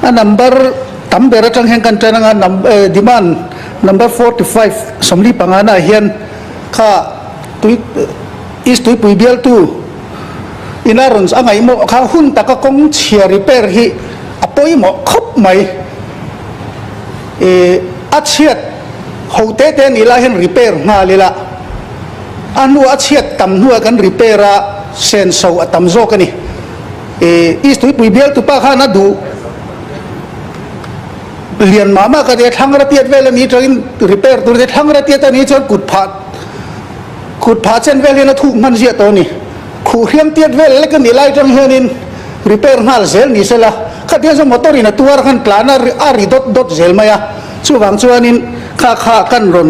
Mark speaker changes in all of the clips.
Speaker 1: A number tam ber atang hian kan tan anga demand number 45 45 na hian kha tui East Tuipui bialtu ina rawn a ngaihmawh kha hun taka kawng chhia repair hi a pawimawh khawp mai. A chhiat ho te te ni lai hian repair nghal ila a hnu a chhiat tam hnuah kan repair a senso a tam zawk a ni. East Tuipui bialtu pa khan a duh lian mah mah ka ti a, thlangra tiat vel a ni tangin repair tur te thlangra tiat a ni chuan kut phah kut phah chen vel hian a thuk hman ziah tawh a ni. Khuh hriam tiat vel lek a nih lai tang hianin repair nghal zel ni sela, khatiang chuan motor in a tuar khan tlan a a ri dawt dawt zel mai a, chuvang chuanin kha kha kan rawn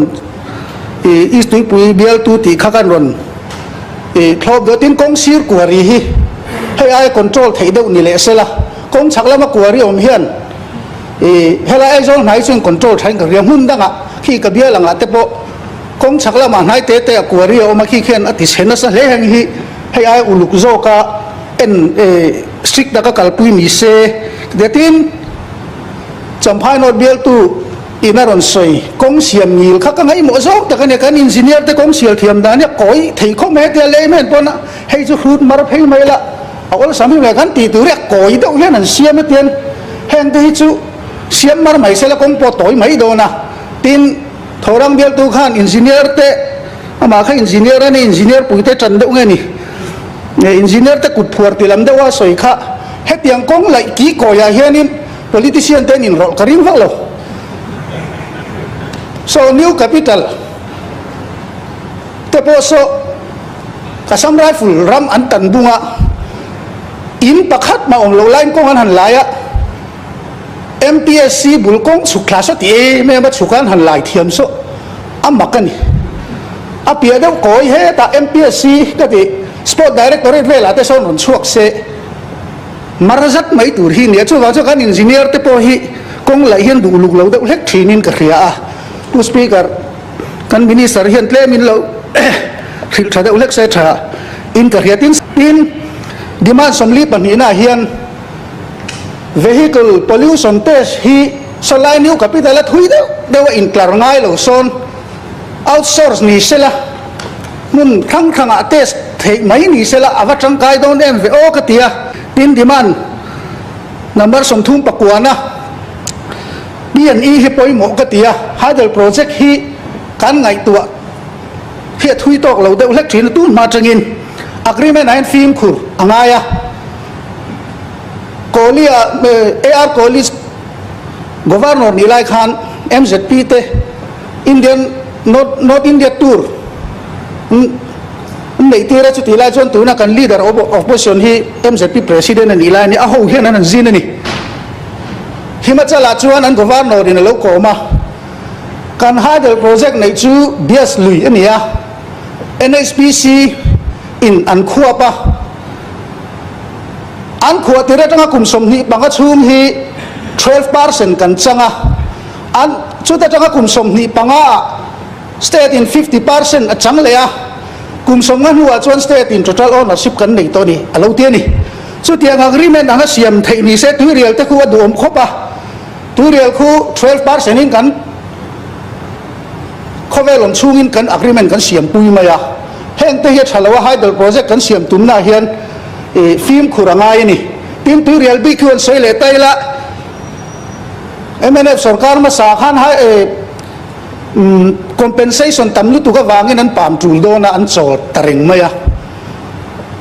Speaker 1: ih East Tuipui bialtu tih kha kan rawn ih thlawp deuh tin kawng sir kuari hi hei aia control theih deuh ni leh sela, kawng chhak lama kuari awm hian ih helai Aizawl hnai chuan control thain ka hria hmun dangah khi ka bial angah te pawh Kawng chhak lamah hnai te te a kuari a awm a, khi khian a ti chhe nasa hle heng hi hei aia uluk zawka en strict taka kalpui ni se detin Champhai North bialtu in a rawn sawi kawng siam ngil kha ka ngaihmawh zawk tak a nia, kan engineer te kawng sial thiam dan hi a kawi thei khawp mai a tia lei mai an pawn a, hei chu hrut mar phei mai la a awlsam hi mai kan tih tur hi a kawi deuh hian an siam a tian heng te hi chu siam mar mai sela kawng pawh a tawi mai dawn a, tin. Thorang bialtu khan engineer te, amah kha engineer a ni, engineer pui te tan deuh nge ni? Engineer te kut phuar ti lam deuh a sawi kha hetiang kawng laih ki kawiah hianin politician te an inrawlh ka ring vak lo. So new capital te pawh saw Assam Rifle ram an tan bung a, in pakhat mah awm lo laiin kawng an han lai a, MPSC bul kawng chhuk thla saw ti em em a chhuk an han lai thiam saw a mak a ni. A piah deuh kawi hetah MPSC ka ti Sport Directorate velah te sawn rawn chhuak se mar zat mai tur hi nia. Chuvang chuan kan engineer te pawh hi kawng laih hian duh luk lo deuh hlek thinin ka hria a. Pu Speaker, kan Minister hian tlemin lo hrilh tha deuh hlek se tha in ka hria. Tin, demand 42 nah hian Vehicle pollution test hi sawlai new capital a thui deuh deuh a intlar ngai lo sawn outsource ni sela hmun thlang thlangah test theih mai ni sela a va tangkai dawn em ve aw ka ti a. Tin demand number 39 a P&E hi pawimawh ka ti a, hydel project hi kan ngaihtuah hi a thui tawk lo deuh hlek thin a tun hma atangin agreement ah hian fimkhur a ngai a. Kohli-a AR Kohli Governor nih lai khan MZP te Indian North North India Tour an neih tir a, chutih lai chuan tuna kan Leader of Opposition hi MZP President a nih lai a ni, a ho hian an han zin a ni. Himachal-ah chuan an Governor in a lo kawm a, kan Hydel Project neih chu Bias lui a ni a, NHPC in an khuap a. An khuah tir atanga kum 25 chhung hi 12% kan chang a, an chuta tanga kum 25 ah state in 50% a chang leh a, kum 50 hnuah chuan state in total ownership kan nei tawh a ni, a lo ti a ni. Chutiang agreement anga siam theih ni se tuirial te khu a duhawm khawp a, tuirial khu 12% in kan khawvel awm chhungin kan agreement kan siam pui mai a, heng te hi a tha lo a, hydel project kan siam tumna hian ih fimkhur a ngai a ni. Tin tuirial bik hi an sawi leh ta ila, mnf sorkar hmasa khan hai eh compensation tam lutuk avangin an pam tul dawn a, an chawl ta reng mai a.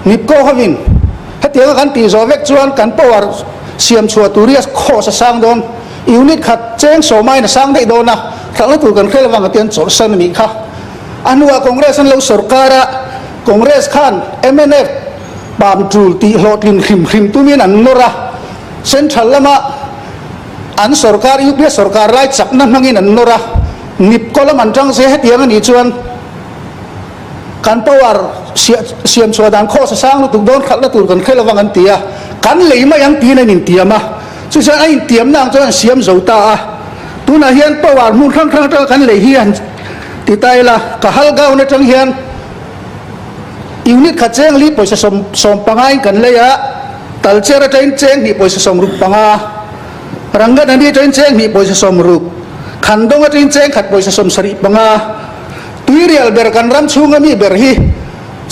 Speaker 1: Nipko hovin hetianga kan tih zawh vek chuan kan power siam chhuah tur hi a cost a sang dawn. Unit khat cheng sawmain a sang daih dawn a, thlakna tur kan hrel avang a tian chawlhsan a nih kha. A hnuah Congress an lo sorkar a, Congress khan mnf pam tul tih hlawhtlin hrim hrim tumin an nawr a, Central lama an sorkar UPA sorkar lai chakna hmangin an nawr a, Nipko lam an tang se hetiang a nih chuan kan power siam chhuah dan khaw sa sang lutuk dawn khalhna tur kan hrel avang an ti a, kan lei mai ang tiin an intiam a. Chu chuan a intiamna ang chuan an siam zo ta a, tunah hian power hmun hrang hrang atanga kan lei hi han ti ta ila, ka hal gown atang hian unit khat cheng li pawisa 15 in kan lei a, talcher atangin cheng hnih pawisa 65. Ranganani atangin cheng hnih pawisa 60, Khandawng atangin cheng khat pawisa 75. Tuirial ber kan ram chhunga mi ber hi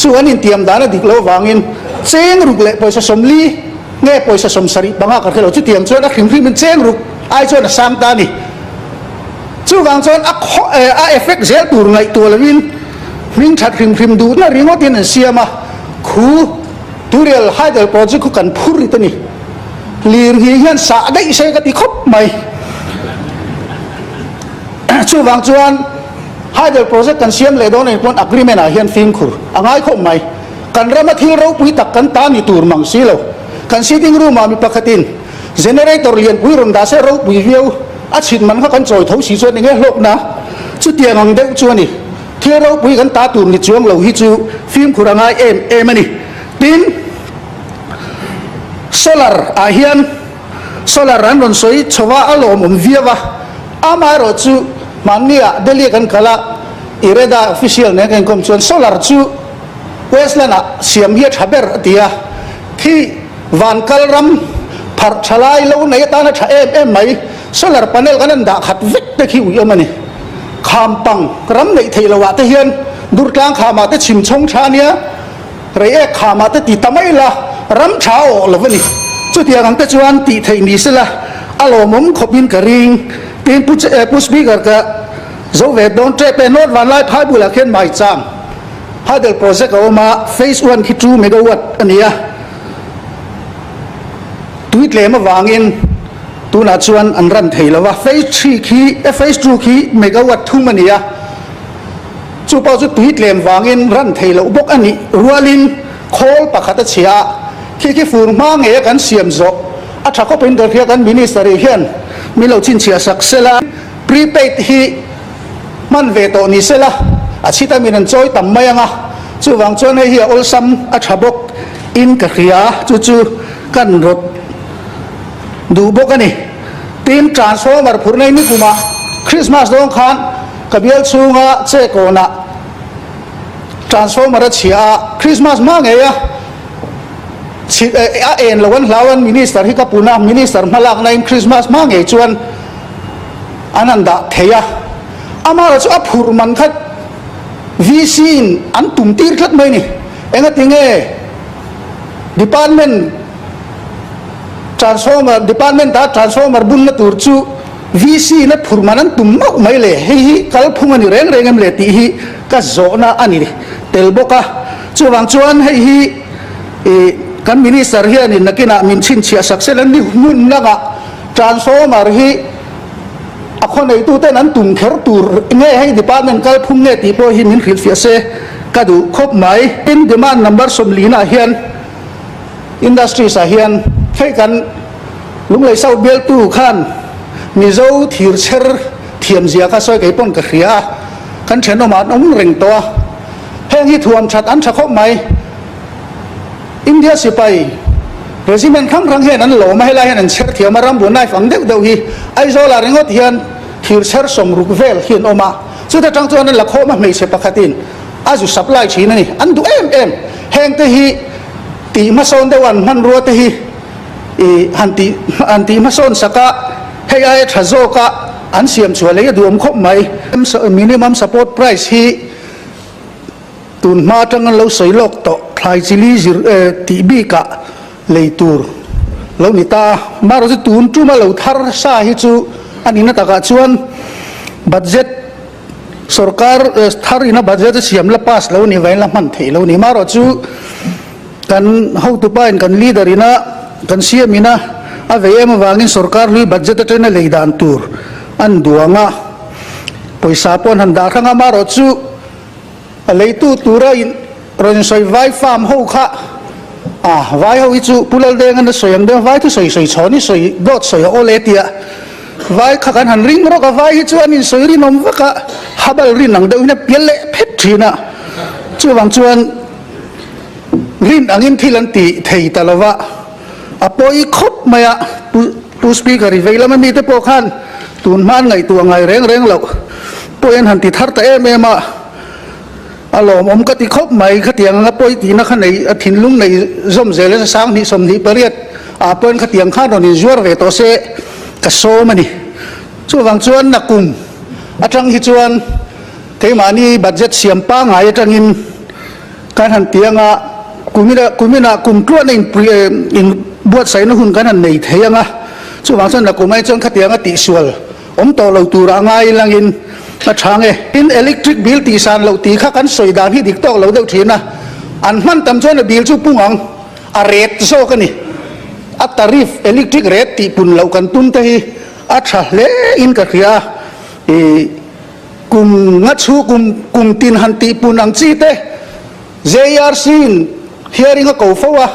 Speaker 1: chu an intiam dan a dik lo vangin cheng ruk leh pawisa 40 nge pawisa 75 ka hre lo. Chutiang chuan a hrim hrimin cheng ruk ai chuan a sang ta a ni. Chuvang chuan a khaw a effect zel tur ngaihtuah lovin hming that hrim hrim duhna ringawtin an siam a, khu Tuirial Hydel Project khu kan phur rit a ni. Lir nghing hian sah daih se ka ti khawp mai. Chuvang chuan Hydel Project kan siam leh dawn anih pawn agreement ah hian fimkhur a ngai khawp mai. Kan rama thil ropui tak kan ta ni tur mang si lo. Kan sitting room ah mi pakhatin generator lianpui rawn dah se ropui viau a chhit man kha kan chawi tho si chuan enge hlawkna chutiang ang deuh chu a ni. Thil ropui kan ta tur ni chuang lo hi chu fimkhur a ngai em em a ni. Tin, Solar ah hian solar an rawn sawi chho a, a lawmawm viau a. Amaherawh chu mahni ah Delhi kan kal a, IREDA official nen kan inkawm chuan solar chu Westland ah siam hi a tha ber a ti a. Khi van kal ram pharh tha lai lo nei atana tha em em mai solar panel kan an dah khat vek te khi ui awm a ni. Kham pang ram neih theih loh ah te hian Durtlang kham ah te chhim chhawng tha a nia. Reiek khamah te ti ta mai la, ram tha a awh lo a ni. Chutiang ang te chuan tih theih ni sela, a lawmawm khawpin ka ring. Tin, Pu Pu Speaker ka zo ve dawn tep e, North Vanlai phai bulah khian Maichang Hydel Project a awm a, Phase One khi 2 megawatt a ni a, tui tlem avangin tunah chuan an ran thei lo a, Phase Three khi, Phase Two khi megawatt thum a ni a. Chu pawh chu tui tlem vangin ran thei loh bawk a nih rualin khawl pakhat a chhia a, khi khi fur hma ngei a kan siam zawh a tha khawpin ka hria kan Minister hi hian min lo chhinchhiah sak sela, prepaid hi hman ve tawh ni sela a chhita min an chawi tam mai ang a, chuvang chuan hei hi a awlsam a tha bawk in ka hria chu chu kan rawt duh bawk a ni. Tin, transformer phurh nei nikumah Christmas dawn khan Ka bial chhunga che kawnah transformer a chhia a, Christmas hma ngei a a en lo an hlau an Minister hi ka pun a, Minister hma lakna in Christmas hma ngei chuan an han dah thei a, amaherawh chu a phurh man kha VC in an tum tir tlat mai a ni, engati nge Department transformer Department a transformer bunna tur chu VC na phur man an tum mauh mai le, hei hi kalphung a ni reng reng em le tih hi ka zawhna a ni tel bawk a. Chuvang chuan hei hi ih kan Minister hianin nakinah min chhinchhiah sak sel a ni hmun langah transformer hi a khawneitu ten an tum kher tur nge hei department kalphung nge tih pawh hi min hrilhfiah se ka duh khawp mai. Tin, demand number 40 ah hian Industries ah hian hei kan Lunglei South bialtu khan Mizo thir chher thiam zia kha sawi kei pawn ka hria a, kan thenawmah an awm reng tawh a, heng hi thuam that an tha khawp mai. India sipai regiment hrang hrang hian an lawm a, helai hian an chher thiam a, Rambo knife ang deuh deuh hi Aizawlah ringawt hian thir chher 60 vel hi an awm a, chuta tang chuan an la khawm a, hmeichhe pakhatin a zu supply thin a ni, an duh em em. Hengte hi tih hmasawn deuh an hmanrua te hi ih han tih han tih hmasawn sak a, hei aia tha zawk a an siam chhuah lei a duhawm khawp mai. Minimum support price hi tun hma atang an lo sawi lawk tawh, thlai chili zir tih bikah lei tur lo ni ta a, amaherawh chu tun tuma lo thar sa hi chu a nihna takah chuan budget Sorkar thar ina budget a siam la pass lo ni vain la hman theih lo ni. Marawh chu kan hotupa in kan leader ina kan siam ina a vei em avangin sorkar hlui budget atangin a lei dan tur an duang a, pawisa pawh an han dah hrang a. Marawh chu a leitu tura in rawn insawi vai farm ho kha a vai ho hi chu Pu Laldenga na sawi ang deuh vai thu sawi sawi chhawn i sawi dawt sawi a awl e tia vai kha kan han ring rawk a vai hi chu an insawi rinawm vak a habal rin ang deuh hian a pial leh phet thin a chuvang chuan rin angin thil an ti thei ta lova a pawi khawp mai a Pu Speaker i vei lama mite pawh khan tun hma an ngaihtuah ngai reng reng loh pawi an han ti thar ta em em a. A lawmawm ka ti khawp mai, khatiang anga pawi tihna kha nei, a thinlung nei zawm zel a 2028 ah pawhin khatiang khan rawn inzuar ve tawh se. ka sawm a ni. Chuvang chuan nakum atang hi chuan keimahni budget siam pangngai atangin kan han ti anga kumina kumina kum tluahna in in buatsaihna hun kan han nei thei anga chuvang chuan nakum ai chuan khatianga tihsual awm tawh lo turah ngai langin a tha nge. Tin electric bill tihsan loh tih kha kan sawi dan hi dik tawk lo deuh thin a, an hman tam chuan a bill chu pung ang a ret zawk a ni. A tariff electric ret tih pun loh kan tum te hi a tha hle in ka hria a, ih kum nga chhu kum kum tin han tih pun ang chi te JRC in hearing a ko fo a,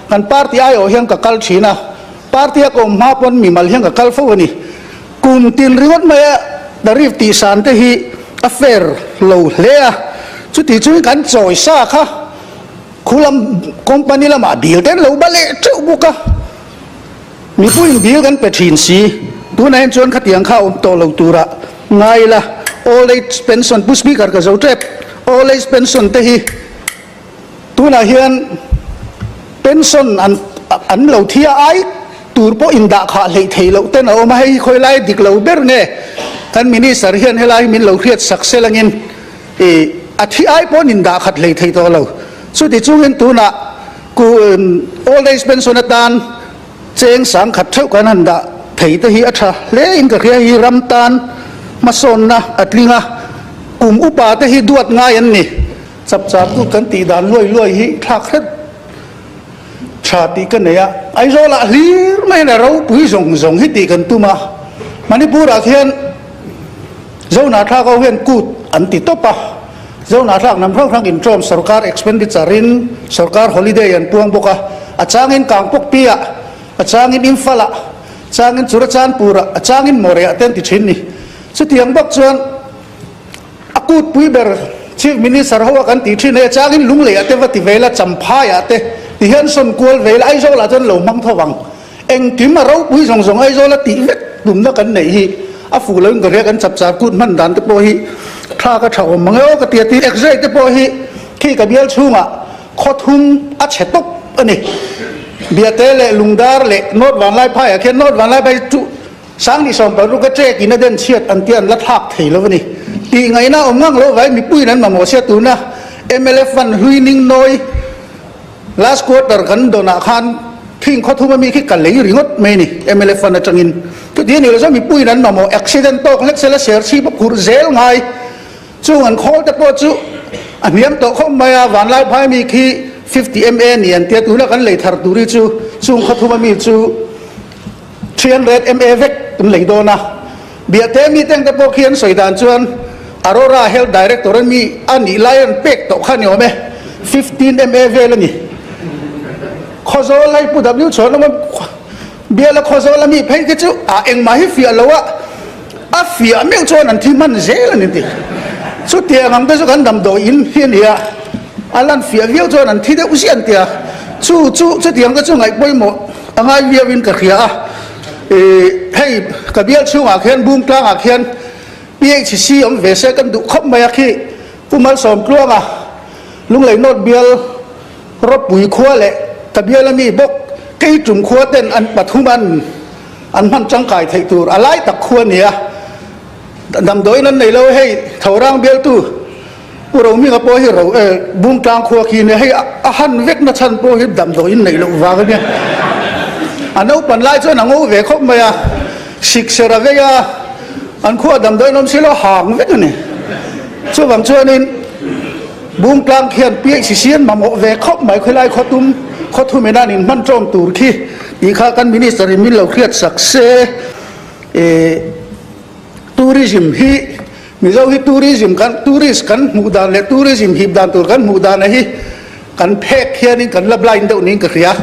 Speaker 1: kan party aiawh hian ka kal thin a, Party a kawm hma pawn mimal hian ka kal fo a ni. Kum tin ringawt maia tariff tihsan te hi a fair lo hle a, chuti chuin kan chawi sa kha khulam company lamah bill te an lo ba leh teuh bawk a, mipuiin bill kan pe thin si. Tunah hian chuan khatiang kha a awm tawh lo turah ngai ila, old age pension, Pu Speaker ka zo tep, old age pension te hi, Tunah hian pension an an lo thi a, ai tur pawh indah khah hleih theih loh ten a awm a, hei hi khawi lai dik lo ber nge kan minister hian helai hi min lo hriat sak sel angin ih a thi ai pawh an indah khat hleih theih tawh lo. Chuti chungin tunah ku old age pension atan cheng sang khat theuh kan han dah thei te hi a tha hle in ka hria, hei hi ram tan hmasawnna a tling a, kum upa te hi duat ngai an ni. Chapchar kut kan tih dan luai luai hi thlak hret tha tih ka nei a, Aizawlah hlir mai a ropui zawng zawng hi tih kan tum a, Manipurah khian Zohnahthlak ho hian kut an ti tawp a, Zohnahthlak hnam hrang hrang inṭawm sorkar expenditure in sorkar holiday an puang bawk a, a changin Kangpokpi-ah, a changin Imphal-ah, a changin Churachandpur-ah, a changin Moreh-ah te an ti thin ni. Chutiang bawk chuan. A kutpui ber Chief Minister ho a kan tih thin hei a changin Lungleiah te va ti ve ila, Champhaiah te ti hian sawn kual ve ila, Aizawlah chuan lo hmang tho vang. Engkim a ropui zawng zawng Aizawl a tih vek tumna kan neih hi a fuh loin ka hria, kan chapchar kut hman dan te pawh hi thlak a tha awm mang e aw ka ti a ti. X-ray te pawh hi khi ka bial chhungah khaw thum a chhe tawp a ni. Biate leh Lungdar leh North Vanlaiphaiah khian North Vanlaiphai chu Sangni 16 a trek in a den chhiat an tia an la thlak thei lo a ni. Tih ngaihna awm ngang lo vai mipuiin an mamawh sia tuna mla fund hlui ning nawi last quarter kan dawnah khan khing khaw thum ami khi ka lei ringawt mai a ni mla fund atangin. Chuti a nih loh chuan mipuiin an mamawh accident tawk hlek sela serchhip a phurh zel ngai chung an khawl te pawh chu a hniam tawh khawp mai a, vanlai phai mi khi 50 ma ni an tia tuna kan lei thar tur hi chu chung khaw thum ami chu 300 MA vek an lei dawn a, Biahte mi tengte pawh khi an sawi dan chuan Aurora Health Director a mi a nih lai an pek tawh kha ni awm e, 15 MA vel a ni. Khawzawl hei Pu W Chhuanawma biala Khawzawl a mi phei khi chu a engmah hi fiah lo a, a fiah meuh chuan an thi hman zel a ni ti. Chutiang ang te chu kan damdawi in hi a ni a, a lan fiah viau chuan an thi deuh ziah an ti a, chu chu chutiang te chu ngaih pawimawh A ngai viau in ka hria a, ih hei ka bial chhungah khian Bungtlang ah khian PHC awm ve se kan duh khawp mai a khi Pu Malsawmtluanga Lunglei North bial ropui khua leh ka bial ami bawk Keitum khua ten an pathum an an hman tangkai theih tur a lai tak khua a ni a, damdawiin an nei lo hei Thorang bialtu Pu Rohminga pawh hi ro eh Bungtlang khua khi nia hei a han vek na chhan pawh hi damdawi in neih loh vang a nia. A naupan lai chuan a ngo ve khawp mai a, sikser a vei a, an khua damdawi in awm si lo hang vek a ni. Chuvang chuanin Bungtlang khian PHC an mamawh ve khawp mai khawilai khaw tum khaw thum ina an inhman tawm tur khi tih kha kan Minister in min lo hriat sak se eh Tourism hi Mizo hi tourism kan tourist kan hmuh dan leh tourism hip dan tur kan hmuh dan a hi kan phek hianin kan la blind deuh niin ka hria.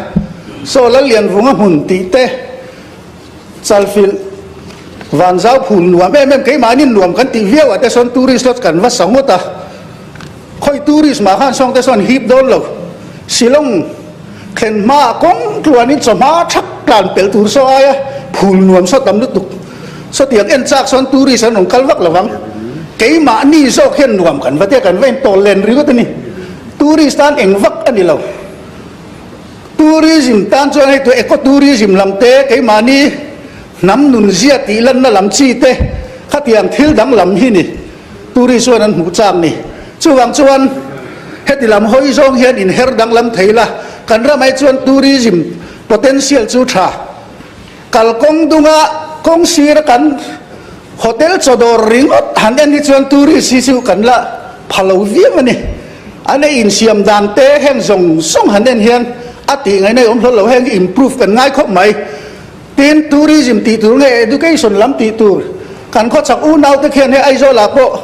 Speaker 1: Saw Lallianvunga hmun tih te chalfilh vanzau phul nuam em em keimahni nuam kan tih viau ah te sawn tourist lodge kan va sa ngawt a. Khawi tourist mah khan sawng te sawn hip dawn lo. Shillong thlen hmaah kawng tluanin chawhma thak tlan pelh tur saw aia phul nuam saw tam lutuk. Sawtiang en chak sawn tourist an rawn kal vak lo vang. Keimahni zawk hian nuam kan va tia kan va intawl len ringawt a ni. Tourist tan eng vak a ni lo. Tourism tan chuan hei tu eco tourism lam te keimahni. Hnam nunzia tih lanna lam chi te khatiang thil danglam hi ni tourist chuan an hmuh chak ni. Chuvang chuan heti lam hawi zawng hian inher danglam thei la, kan ramah hi chuan tourism potential chu tha. Kalkawng dunga kawng sira kan hotel chawdawr ringawt han en hi chuan tourist hi chu kan la pha lo viau a ni. An ei insiam dan te heng zawng zawng han en hian a tih ngaihna i awm hlawl lo, heng hi improve kan ngai khawp mai. Tin, tourism tih tur nge education lam tih tur kan khawchhak unau te khian hei Aizawl ah pawh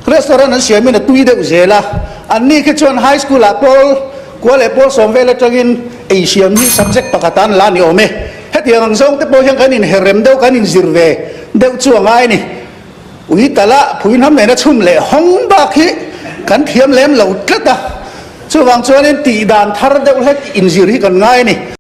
Speaker 1: restaurant an siam in a tui deuh zel a, an ni khi chuan high school ah pawl kua leh pawl sawm vel atangin ei siam hi subject pakhat ah an la ni awm e. Hetiang ang zawng te pawh hian kan inher rem deuh kan inzir ve deuh chu a ngai a ni. Ui tala phui hnam nena chhum leh hawng bak hi kan thiam lem lo tlat a, chuvang chuanin tih dan thar deuh hlek inzir hi kan ngai a ni.